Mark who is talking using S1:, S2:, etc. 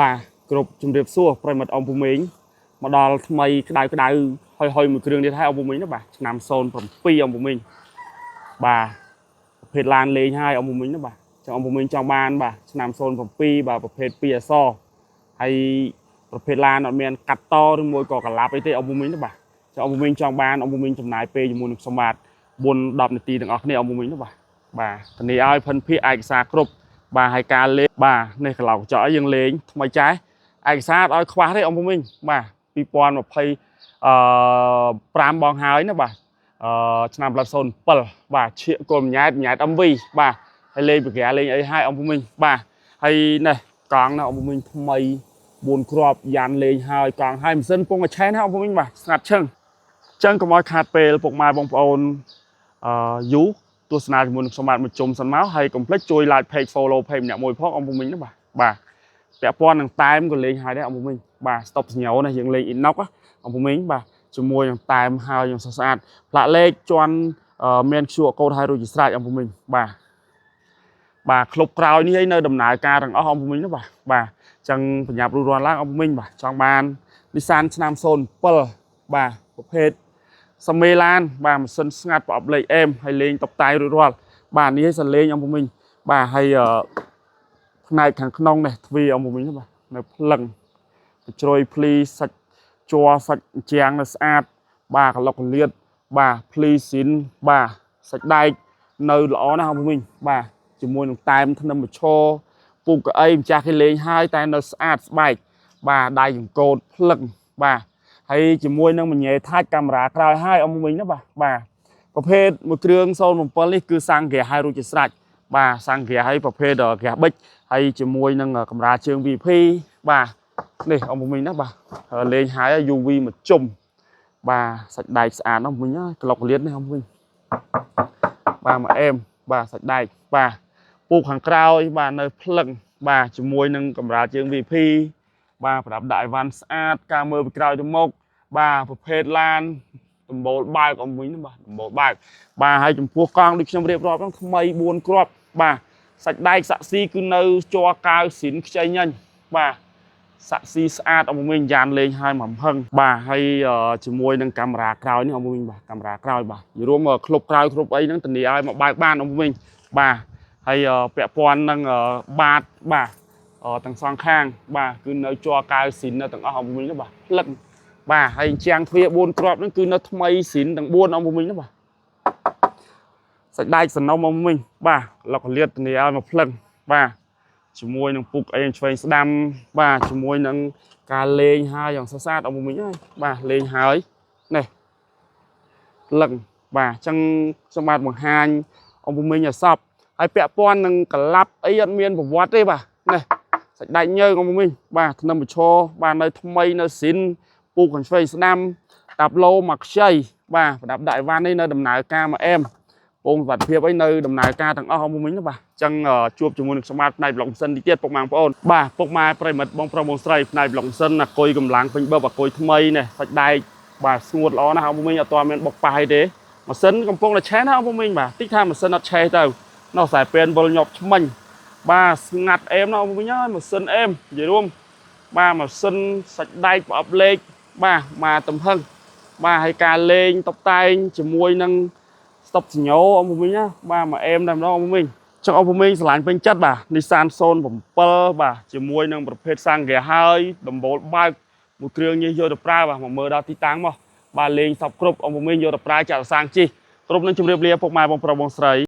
S1: បាទគ្រប់ជំរាបសួរប្រិយមិត្តអង្គពូមីងមកដល់ថ្មីក្តៅក្តៅហុយហុយមួយគ្រឿងទៀតហើយអង្គពូមីងណាបាទឆ្នាំ07អង្គពូមីងបាទប្រភេទឡានលេងហើយអង្គពូមីងណាបាទចង់អង្គពូមីងចង់បានបាទឆ្នាំ07បាទប្រភេទ2អក្សរហើយប្រភេទឡានអត់មានកាត់តឬមួយក៏កលាប់អីទេអង្គពូមីងណាបាទចង់អង្គពូមីងចង់បានអង្គពូមីងចំណាយពេលជាមួយនឹងខ្ញុំបាទ4 10នាទីទាំងអស់គ្នាអង្គពូមីងណាបាទបាទធានាឲ្យភិនភាគឯកសារគ្រប់ បាទហើយការលេងបាទនេះកន្លងកញ្ចក់ឲ្យយើងលេងថ្មីចាស់ឯកសារអត់ឲ្យខ្វះទេអង្គពូមីងបាទ2020អឺ5បងហើយណាបាទអឺឆ្នាំផលិត07បាទឈៀកគល់ញ៉ែតញ៉ែត MV បាទហើយលេងបកាលេងអីហើយអង្គពូមីងបាទហើយនេះកង់ណាអង្គពូមីងថ្មី4គ្រាប់យ៉ាន់លេងហើយកង់ហើយម៉ាស៊ីនពងមួយឆេនណាអង្គពូមីងបាទស្ងាត់ឈឹងចឹងកុំឲ្យខាតពេលពុកម៉ែបងប្អូនអឺយូរ ទស្សនាជាមួយនឹងខ្ញុំបាទមួយជុំសិនមកហើយកុំភ្លេចជួយ like page follow page ម្នាក់មួយផងអង្គពូមីងណាបាទបាទពាក់ព័ន្ធនឹងតែមក៏លេងហើយដែរអង្គពូមីងបាទ stop សញ្ញោណាយើងលេង inox អង្គពូមីងបាទជាមួយនឹងតែមហើយយ៉ាងស្អាតផ្លាកលេខជន់មាន QR code ហើយរួចជាស្រេចអង្គពូមីងបាទបាទក្លុបក្រោយនេះឯងនៅដំណើរការទាំងអស់អង្គពូមីងណាបាទបាទអញ្ចឹងប្រញាប់រួចរាល់ឡើងអង្គពូមីងបាទចង់បាន Nissan ឆ្នាំ07បាទប្រភេទ សមេឡានបាទម៉ាស៊ីនស្ងាត់ប្រអប់លេខអេមហើយលេងតុបតែងរួចរាល់បាទនេះឲ្យសលេងអង្គពូមីងបាទហើយអឺផ្នែកខាងក្នុងនេះទ្វារអង្គពូមីងបាទនៅភ្លឹងបញ្ជ្រុយភ្លីសាច់ជ័រសាច់ជាងនៅស្អាតបាទកលុកកលៀតបាទភ្លីស៊ីនបាទសាច់ដែកនៅល្អណាស់អង្គពូមីងបាទជាមួយនឹងតែមធ្នឹមមឈរពូកៅអីម្ចាស់គេលេងហើយតែនៅស្អាតស្បែកបាទដៃចង្កូតភ្លឹងបាទ ហើយជាមួយនឹងមញ៉េថាច់កាមេរ៉ាក្រោយហើយអ៊ំវិញណាបាទបាទប្រភេទមួយគ្រឿង07នេះគឺសាំងហ្គាសឲ្យរួចជាស្រេចបាទសាំងហ្គាសឲ្យប្រភេទហ្គាសប៊ិចហើយជាមួយនឹងកម្រាលជើង VP បាទនេះអ៊ំវិញណាបាទលេងហើយ UV មួយជុំបាទសាច់ដែកស្អាតណាស់វិញក្លុកលៀតនេះអ៊ំវិញបាទមកអេមបាទសាច់ដែកបាទពូកខាងក្រោយបាទនៅភ្លឹងបាទជាមួយនឹងកម្រាលជើង VP បាទប្រដាប់ដាក់អីវ៉ាន់ស្អាតការមើលពីក្រោយទៅមុខបាទប្រភេទឡានដំបូលបើកអំវិញបាទដំបូលបើកបាទហើយចំពោះកង់ដូចខ្ញុំរៀបរាប់ហ្នឹងថ្មី4គ្រាប់បាទសាច់ដែកសាក់ស៊ីគឺនៅជ័រកាវស៊ីនខ្ចីញញបាទសាក់ស៊ីស្អាតអំវិញយ៉ានលេងហើយមួយហឹងបាទហើយជាមួយនឹងកាមេរ៉ាក្រោយនេះអំវិញបាទកាមេរ៉ាក្រោយបាទនិយាយរួមក្លុបក្រោយគ្រប់អីហ្នឹងធានាឲ្យមកបើកបានអំវិញបាទហើយពាក់ព័ន្ធនឹងបាតបាទ ទាំងសងខាងបាទគឺនៅជ័រកាវស៊ីននៅទាំងអស់អង្គវិញបាទផ្លឹកបាទហើយជាងទ្វារ4គ្រាប់ហ្នឹងគឺនៅថ្មីស៊ីនទាំង4អង្គវិញបាទសាច់ដែកសំណុំអង្គវិញបាទលកលៀតធានាឲ្យមកផ្លឹងបាទជាមួយនឹងពុកអីឆ្វេងស្ដាំបាទជាមួយនឹងការលេងហើយយ៉ាងស្អាតអង្គវិញហើយបាទលេងហើយនេះផ្លឹងបាទអញ្ចឹងខ្ញុំបាទបង្ហាញអង្គវិញឲ្យសពហើយពាក់ព័ន្ធនឹងកឡាប់អីអត់មានប្រវត្តិទេបាទនេះ សាច់ដែកញើងអង្គវិញបាទធ្នឹមប្រឈរបាទនៅថ្មីនៅស៊ីនពូកខាងឆ្វេងស្ដាំតាប់ឡូមកខ្ចីបាទប្រដាប់ដាក់អីវ៉ាន់នេះនៅដំណើរការមកអែមពងសុវត្ថិភាពអីនៅដំណើរការទាំងអស់អង្គវិញណាបាទអញ្ចឹងជួបជាមួយនឹងសម្បត្តិផ្នែកប្លុកម៉ាស៊ីនទីទៀតពុកម៉ែបងប្អូនបាទពុកម៉ែប្រិមិត្តបងប្រុសបងស្រីផ្នែកប្លុកម៉ាស៊ីនអាគុយកម្លាំងពេញបឹបអាគុយថ្មីនេះសាច់ដែកបាទស្ងួតល្អណាស់អង្គវិញអត់ទាន់មានបុកប៉ះអីទេម៉ាស៊ីនកំពុងតែឆេះណាអង្គវិញបាទតិចថាម៉ាស៊ីនអត់ឆេះទៅនោះខ្សែពែនវិលញាប់ឆ្មិញ បាទស្ងាត់អេមណាស់វិញហើយម៉ាស៊ីនអេមនិយាយរួមបាទម៉ាស៊ីនសាច់ដែកប្រអប់លេខបាទមកទំហឹងបាទហើយការលេងតុបតែងជាមួយនឹងស្តុបសញ្ញោអង្គវិញណាបាទមកអេមតែម្ដងអង្គវិញចង់អង្គវិញស្រឡាញ់ពេញចិត្តបាទ Nissan 07បាទជាមួយនឹងប្រភេទសាំងហ្គាហើយដំបូលបើកមួយគ្រឿងញីយកទៅប្រើបាទមកមើលដល់ទីតាំងមកបាទលេងសពគ្រប់អង្គវិញយកទៅប្រើចាក់សាំងជីគ្រប់នឹងជម្រាបលាពុកម៉ែបងប្រុសបងស្រី។